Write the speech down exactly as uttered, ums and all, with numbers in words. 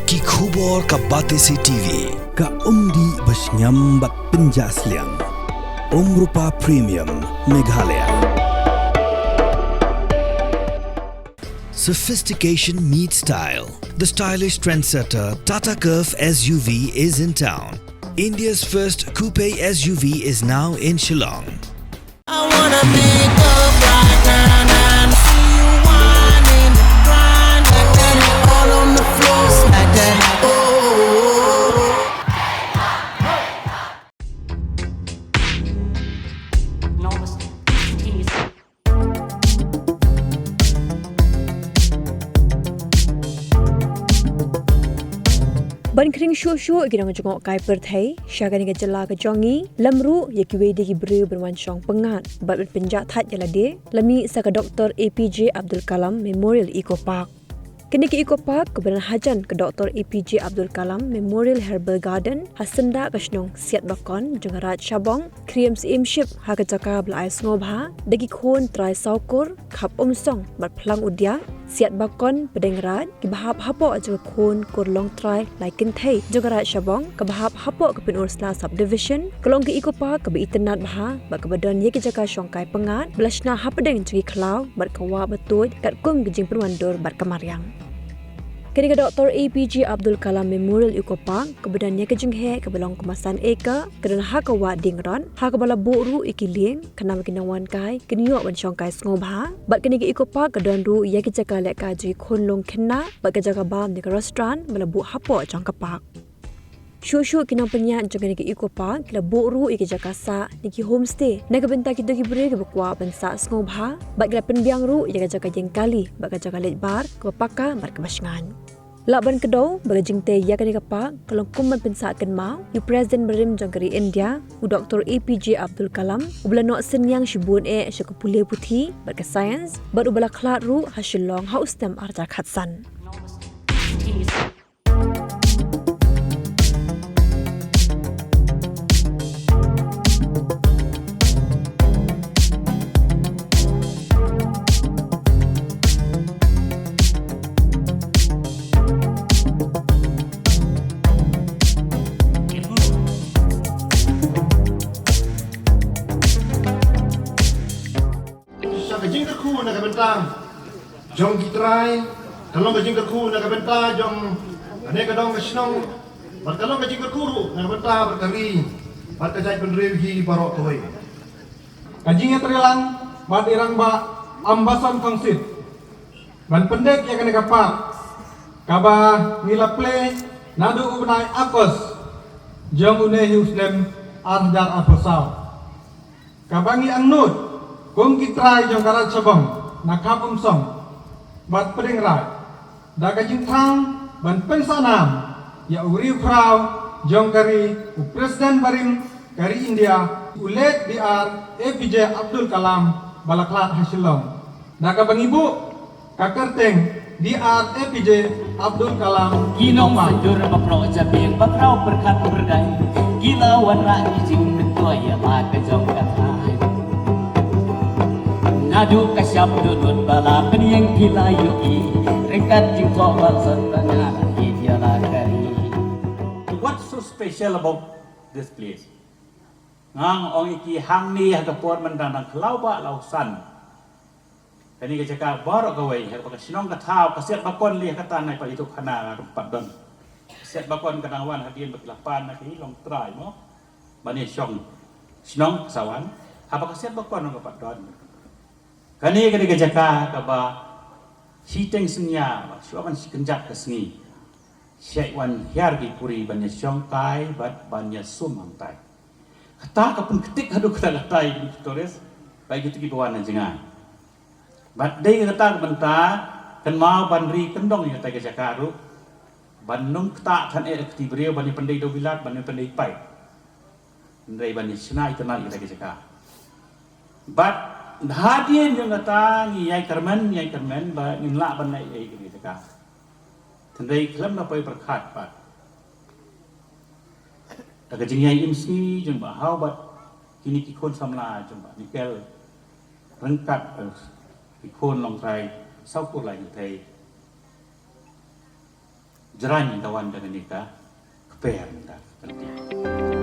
Ki khubor ka Batesi T V. Ka umdih ba shngiam bad pynjah sliang. Umrupa Premium Meghalaya. Sophistication meets style. The stylish trendsetter Tata Curvv S U V is in town. India's first coupe S U V is now in Shillong. I wanna pick up right now, now, see you whining, grinding, all on the floor, smack that. Oh, oh, oh, oh. Ban khring shuh shuh ki nongjngohkai pyrthei sha kane ka jylla ka jong ngi, lem ruh ïa kiwei de ki briew ban wan shong pyngngad bad ban pynjah thait ïa lade, la mih sa ka Doctor A P J Abdul Kalam Memorial Eco Park. Kane ka Eco Park kaba don hajan ka Doctor A P J Abdul Kalam Memorial Herbal Garden ha syndah ka shnong Siatbakon jong ka Raid Shabong, khriem siem ship ha ka jaka ba la ai sngewbha da ki khun trai Sawkur, Khap Umsong bad Phlang Udiak, Siatbakon, Pdeng Raid, kiba hap hapoh jong ka khun kur Longtrai Lai Kynthei jong ka Raid Shabong, kaba hap hapoh ka Pynursla Sub Division. Ka long ka Eco Park kaba itynnad bha bad kaba don ïa ki jaka shongkai pyngngad ba la shna hapdeng jong ki khlaw bad ka wah ba tuid katkum ka jingpynwandur bad ka mariang. Kane ka Doctor A P J Abdul Kalam Memorial Eco Park kaba don ïa ka jingheh kaba long kumba san acre, ka don ha ka wah Dieng Rod, ha kaba la buh ruh ïa ki lieng khnang ba ki nongwan kai kin ïoh ban shongkai sngewbha. Bad kane ka Eco Park ka don ruh ïa ki jaka lehkai jong ki khun lung khynnah bad ka jaka bam ne ka restaurant ba la buh hapoh jong ka park. Shuh shuh ki nongpynïaid jong kane ka Eco Park ki la buh ruh ïa ki jaka sah ne ki homestay na ka bynta kito ki briew kiba kwah ban sah sngewbha bad ki la pynbiang ruh ïa ka jaka ïeng kali bad ka jaka leit bar kaba paka bad kaba shngaiñ. Lah ban kdew ba ka jingtei ïa kane ka park ka long kum ban pynsah kynmaw ïa u President barim jong ka ri India, u Doctor A P J Abdul Kalam, uba la noh synñiang shibun eh sha ka pule puthi bad ka science bad uba la khlad ruh ha Shillong ha u snem arhajar khatsan. Sa ka jingkyrkhu na ka bynta jong ki trai, ka long ka jingkyrkhu na ka bynta jong kane ka dong ka shnong, bad ka long ka jingkyrkhu ruh na ka bynta bad ka ri bad ka jaitbynriew hi baroh kawei. Ka jingïatreilang bad i rangbah Ambassandra Kongsit ban pyndep ïa kane ka park kaba ngi la plie naduh u bnai August jong une hi u snem arhajar arphew saw. Kaba ngi angnud kum ki trai jong ka Raid Shabong na Khap Umsong bad Pdeng Raid da ka jingthrang ban pynsah nam ïa u riewkhraw jong ka ri, u President barim ka ri India, u late D R A P J Abdul Kalam ba la khlad ha Shillong. Da kaba ngi buh ka kyrteng D R A P J Abdul Kalam. Ki nongsanjur ba proh jabieng ba khraw pyrkhat pyrdaiñ, ki la wanrah ki jingmyntoi ïa la ka jong ka thaiñ. Naduh ka shap dudut ba la pynïeng phi la ïohi, ryngkat jingthoh ba sot ba nga la ïeit ïa la ka ri. What's so special about this place? Nga ong ïa ki hangne ha ka por mynta dang khlaw ba la u san. Kane ka jaka baroh kawei, ha kaba ka shnong ka thaw, ka Siatbakon lei ha kata nai pat ïathuh khana nga pat don. Ka Siatbakon ka dang wan hadien ba ki la pan na ki Longtrai mo. Ban ïashong shnong ka sa wan, haba ka Siatbakon ruh ka pat don. Kane ka dei ka jaka kaba shiteng synñia, ba shuwa ban shi kynjat ka sngi, shait wan hiar ki puri ban ïashong kai bad ban ïasum hangtai. Kata ka pynktik haduh kata katai ki tourist, ba kito kiba wan na jngai. Bad dei kata ka bynta kynmaw ban ri kyndong ïa kata ka jaka ruh, ban nym ktah than eh da kti briew, ban ïa pyndei da u bilat, ban ïa pyndei paip. Hynrei ban ïa shna itynnad ïa kata ka jaka. Bad hadien jong kata ngi ïai kyrmen, ngi ïai kyrmen ba ngin lah ban leh ïa kata ka jaka. Hynrei khlem da poi pyrkhat pat, da ka jingïai im sngi jong Bah Haw bad kine ki khun samla jong Bah Mikel, ryngkat, eh, ki khun Longtrai Sawkur Lai Kynthei, jrang da wan da kane ka kper mynta ka kyrteng.